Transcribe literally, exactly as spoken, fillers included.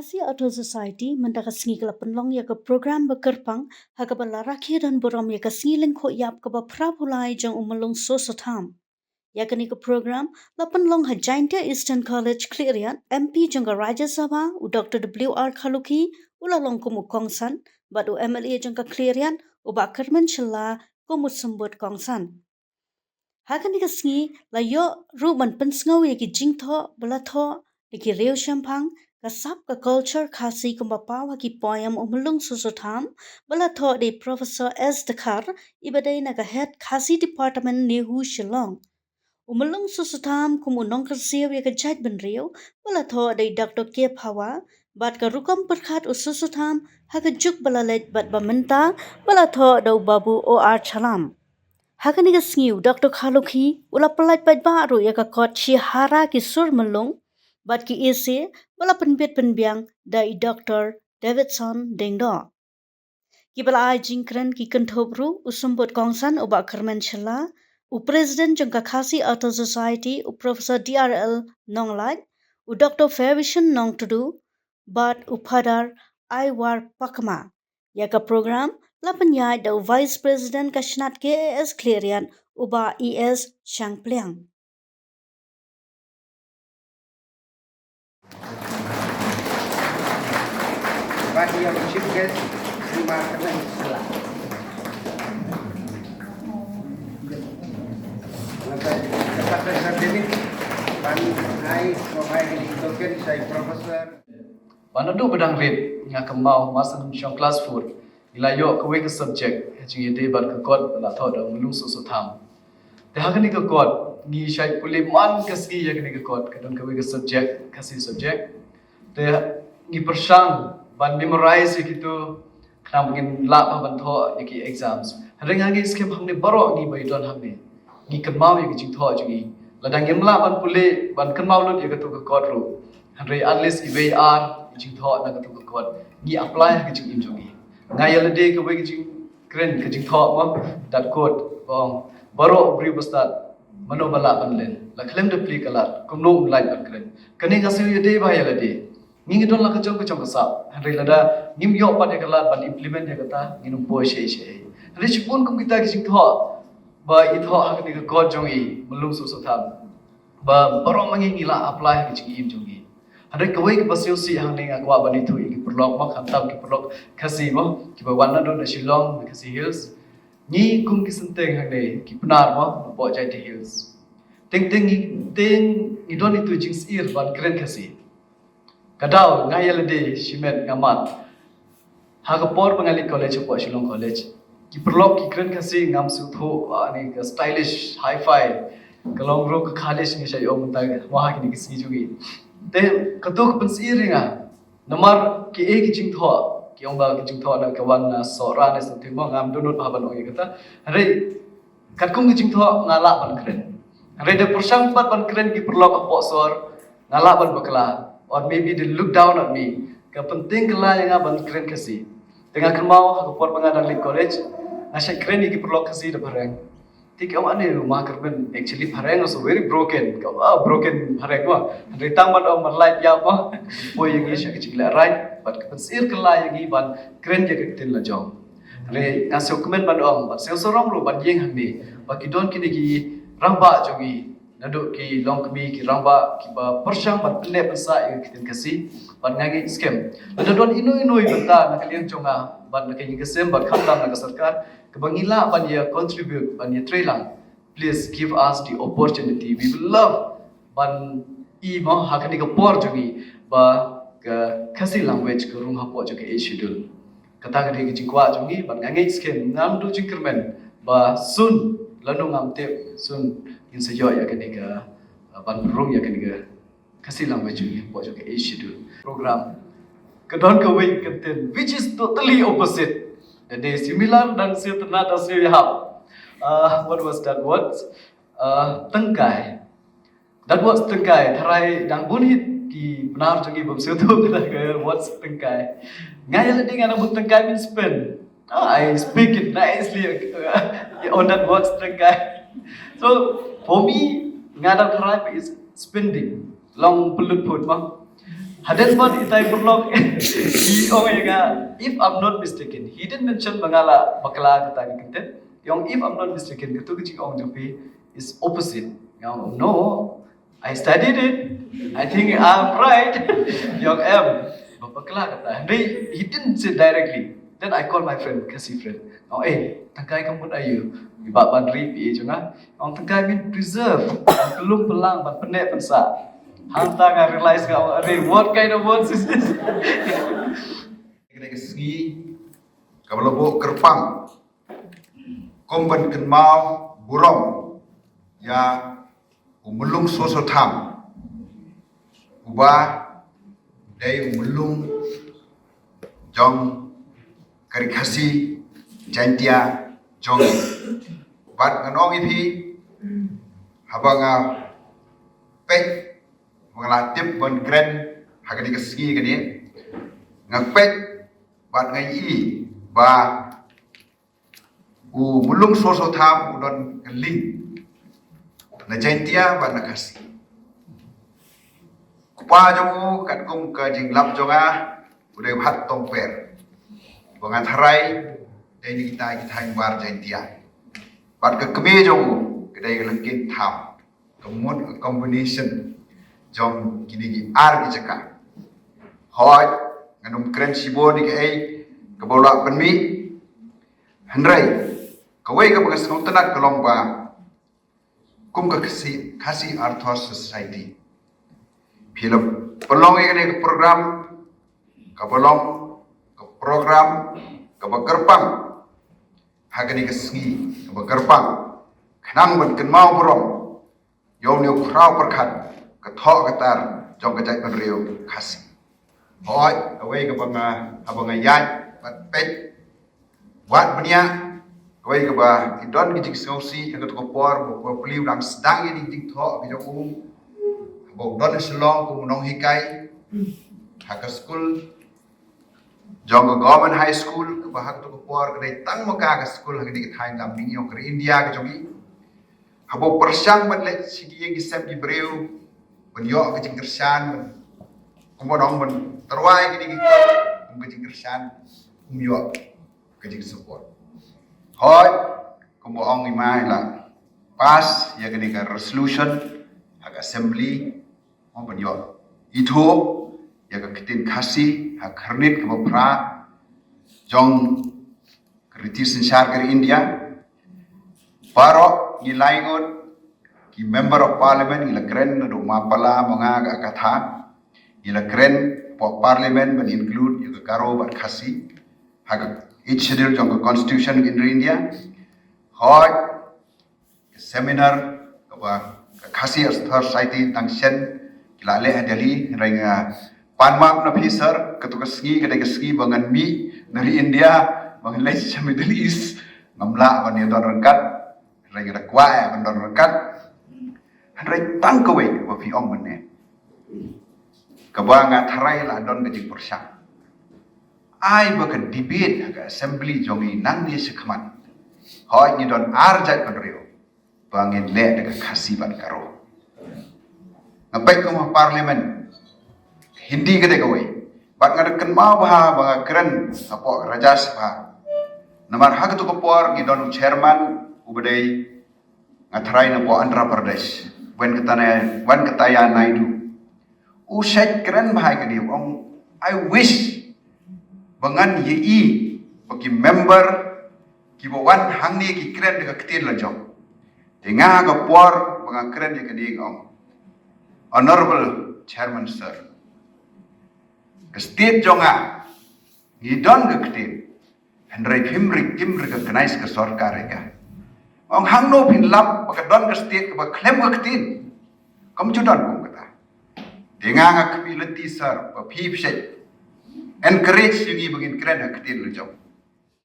Khasi Authors' Society mynta ka sngi ka la pynlong ïa ka program ba kyrpang ha kaba la rakhe don burom ïa ka sngi lyngkhuh ïap kaba phra phew lai jong u Myllung Soso Tham. Ïa kane ka program la pynlong ha Jaintia Eastern College Khliehriat. M P jong ka Rajya Sabha u Doctor W R Kharlukhi u la long kum u kongsan bad u M L A jong ka Khliehriat u Bah Kyrmen Shylla kum u symbud kongsan. Ha kane ka sngi la ïoh ruh ban pynsngew ïa ki jingthoh ba la thoh da ki riewshemphang, ka sap ka culture Khasi kumba paw ha ki poem u Myllung Soso Tham ba la thoh da i Professor S Dkhar, i ba dei na ka head Khasi Department, NEHU, Shillong. U Myllung Soso Tham kum u nongkyrsiew ïa ka jaitbynriew ba la thoh da i Doctor K Phawa, bad ka rukom pyrkhat u Soso Tham ha ka juk ba la leit bad ba mynta ba la thoh da u Babu O R Chalam. Ha kane ka sngi u Doctor Kharlukhi u la pyllait paidbah ruh ïa ka kot Shihara ki sur Myllung bad ki essay ba la pynbit pynbiang da i Doctor Davidson Diengdoh. Kiba la ai jingkren ki kynthup ruh u symbud kongsan u Bah Kyrmen Shylla, u president jong ka Khasi Authors' Society u Professor D R L Nonglait, u Doctor Fairvision Nongtdu bad u Phadar Aiwar Pakma. Ïa ka program la pynïaid da u Vice President ka Shnat K A S Khliehriat u Bah E S Shangpliang. Bad ïa u Chief Guest, Sri Mark Kyrmen Shylla. Ngan sa kyrpad ïa Sir David ban ai, provide the token sha i Professor. Ba naduh ba dang rit nga kynmaw, mar shu shong class four, ngi la ïoh kawei ka subject ha jingïadei bad ka kot ba la thoh da u Myllung Soso Tham. Te ha kane ka kot ngi shait pule man ka sngi ïa kane ka kot, ka don kawei ka subject, Khasi subject. Te ngi pyrshang ban memorize ïa kito khnang ba ngin lah ban thoh ïa ki exams. Hynrei nga ngeit skhem hangne baroh ngi ba ïadon hangne ngi kynmaw ïa ki jingthoh jong ngi. Lada ngim lah ban pule ban kynmaw lut ïa kato ka kot ruh, hynrei at least iwei ar ki jingthoh na kato ka kot ngi apply ha ka jingim jong ngi. Nga ïa lade kawei ka jingkren ka jingthoh mo, that quote ba ong, baroh u briew ba stad, mano ba lah ban len, la khlem da plie ka lad kumno un lait ban kren. Kane nga sngew ïa dei ba ïa lade. Ngi ngi don la ka jong ka jong ka sap. Hynrei lada ngim ïoh pat ïa ka lad ban implement ïa kata, ngin ym poi shaei shaei. Hynrei shibun kum kita ki jingthoh ba i thoh ha kane ka kot jong i Myllung Soso Tham, ba baroh ma ngi ngi la apply ha ka jingim jong ngi. Hynrei kawei kaba sngewsih hangne nga kwah ban ïathuh ïa ki paralok mo, khamtam ki paralok Khasi mo, kiba wan naduh na Shillong, na Khasi Hills. Ngi kum ki synteng hangne ki Pnar mo, hapoh Jaintia Hills. Teng teng ngi, teng ngi don itu jingsyier ban kren Khasi. Ka daw nga ïa lade shimet nga mad. Ha ka por ba nga leit college hapoh Shillong College, ki paralok ki kren Khasi ngam sngewthuh, ah, ni ka stylish, hi-fi, ka long ruh ka khalish ngi shait ong mynta mo ha kine ki sngi jong ngi. Te kato ka pynsyier ïa nga. Namar kiei ki jingthoh, ki ong ba ki jingthoh na ka wan na Sohra ne something mo, ngam dohnud bha ban ong ïa kata. Hynrei katkum ki jingthoh nga lah ban kren. Hynrei da pyrshang pat ban kren ki paralok hapoh sor, nga lah ban bakla, or maybe they look down on me. Ka pynthikna ka la ïa nga ban kren Khasi. Te nga kynmaw ha ka por ba nga dang leit college, nga shait kren ïa ki paralok Khasi da phareng. Te ki ong, ane u Ma Kyrmen actually phareng also very broken. Ka ong, ah, broken phareng mo. Hynrei tang ban ong ban lait ïa mo, poi ïa ngi sha ka jinglehrain bad ka pynsyier ka la ïa ngi ban kren ïa ka ktien la jong. Hynrei nga sngewkmen ban ong bad sngewsarong ruh ban ïeng hangne ba ki don kine ki rangbah jong ngi, naduh ki longkmie, ki rangbah kiba pyrshang ban pynneh pynsah ïa ka ktien Khasi. Bad nga ngeit skhem lada don ino ino i bynta na ka liang jong nga bad na ka ïing ka sem bad khamtam na ka sorkar kaba ngi lah ban ïa contribute, ban ïatreilang, please give us the opportunity. We will love ban i mo ha kane ka por jong ngi ba ka Khasi language ka rung hapoh jong ka Eighth Schedule. Kata ka dei ka jingkwah jong ngi bad nga ngeit skhem ngam duh jingkyrmen ba soon, lano ngam tip, soon ngin sa ïoh ïa kane ka, uh, ban rung ïa kane ka Khasi language jong ngi hapoh jong ka Eighth Schedule. Program ka don kawei ka ktien which is totally opposite. Ka dei similar, dang sngewtynnat, dang sngewïahap. Uh, what was that word? Uh, tyngkai. That word tyngkai, tharai dang bun hi ki Pnar jong ngi bym sngewthuh kata ka word tyngkai. Nga ïa lade nga nang bun tyngkai means spin. Ah, I speak it nicely, uh, on that word tyngkai. So for me, nga dang tharai ba is spending. Long pynlut put mo. Hadien pat itai paralok i ong ïa nga, if I'm not mistaken, he didn't mention ba nga la bakla kata ka kynthei. I ong, if I'm not mistaken, katu ka jingong jong phi is opposite. I ong, no, I studied it. I think I'm right. I ong, em, ba bakla kata. Hynrei he didn't say directly. Then I call my friend, Khasi friend. I ong, eh, tang kai ka mut aïu? Ba ban ri pi jong nga. I ong, tang kai min preserve. Ban pynlum pynlang, ban pynneh pynsah. Hangta nga realize nga, arey, what kind of words is this? Kane ka sngi kaba la buh kyrpang kum ban kynmaw burom ïa u Myllung Soso Tham, uba dei u myllung jong ka Ri Khasi Jaintia jong ngi. Bad ngan ong ïa phi, haba nga peit, haba nga la tip ban kren ha kane ka sngi kane, nga peit bad nga ïohi ba u Myllung Soso Tham u don ka link na Jaintia bad na Khasi. Kpa jong u, katkum ka jinglap jong nga, u dei u Hat Tongper, ba nga tharai dei na kita ki thaiñ bar Jaintia. Bad ka kmie jong u ka dei ka Lyngkien Tham. Ka mut ka combination jong kine ki ar ki jaka. Hooid, ngan ym kren shibun ïa kaei kaba u la pynmih. Hynrei kawei kaba nga sngewtynnat ka long ba kum ka Khasi, Khasi Arthur Society, phi la pynlong ïa kane ka program, kaba long ka program kaba kyrpang ha kane ka sngi kaba kyrpang, khnang ban kynmaw burom ïa une u khraw pyrkhat, ka thoh ka tar jong ka jaitbynriew Khasi. Hooid, kawei kaba nga, haba nga ïaid bad peit, wat bniah, kawei kaba ki don ki jingsngewsih ha kato ka por ba u Plie u dang sdang ïa ki jingthoh ki jong u, haba u don ha Shillong kum u nonghikai ha ka skul jong ka Government High School, kaba ha kato ka por ka dei tang ma ka ka skul ha kane ka thaiñ lam mihngi jong ka ri India ka jong ngi. Haba u pyrshang ban leit sha ki ïing ki sem ki briew ban ïoh ka jingkyrshan, kumba ong, ban tyrwa ïa kine ki kot kum ka jingkyrshan, um ïoh ka jingsupport. Hooid, kumba ong, i ma i la pass ïa kane ka resolution ha ka assembly, mo, ban ïoh ithuh ïa ka ktien Khasi ha ka khyrnit kaba phra jong ka riti synshar ka ri India. Baroh ngi lai ngut ki member of parliament ngi la kren, naduh ma Pala, ma nga, ka Katha, ngi la kren hapoh parliament ban include ïa ka Garo bad Khasi ha ka Eighth Schedule jong ka Constitution ka India. Hooid, ka seminar kaba ka Khasi Arthur Society tang shen ki la leh ha Delhi, hynrei nga pan map na phi sir, kato ka sngi ka dei ka sngi ba ngan mih na ri India, ba ngan leit sha Middle East, ngam lah ban ïa don ryngkat, hynrei nga da kwah ïa ban don ryngkat. Hynrei tang kawei ba phi ong mynne, kaba nga tharai la don ka jingpyrshang. Ai ba ka debate ha ka assembly jong ngi nangne shakhmat, hooid, ngi don ar jaitbynriew, ba ngin leh da ka Khasi bad Garo. Nga peit kum ha parliament, Hindi ka dei kawei. Bad nga da kynmaw bha ba nga kren hapoh Rajya Sabha. Namar ha kato ka por ngi don u chairman uba dei, nga tharai, napoh Andhra Pradesh, Venkatana-, Venkataiah Naidu. U shait kren bha ïa kane, u ong, I wish ba ngan ïohi ba ki member kiba wan hangne ki kren da ka ktien la jong. Te nga ha ka por ba nga kren ïa kane nga ong, Honorable Chairman Sir, ka state jong nga ngi don ka ktien, hynrei phim re-, phim recognize ka sorkar ïa ka. Ong, hangno phin lap ba ka don ka state kaba khlem ka ktien? Kam ju don kum kata. Te nga, nga kyrpad lynti sir ba phi phi shait encourage ïa ngi ba ngin kren ha ka ktien la jong.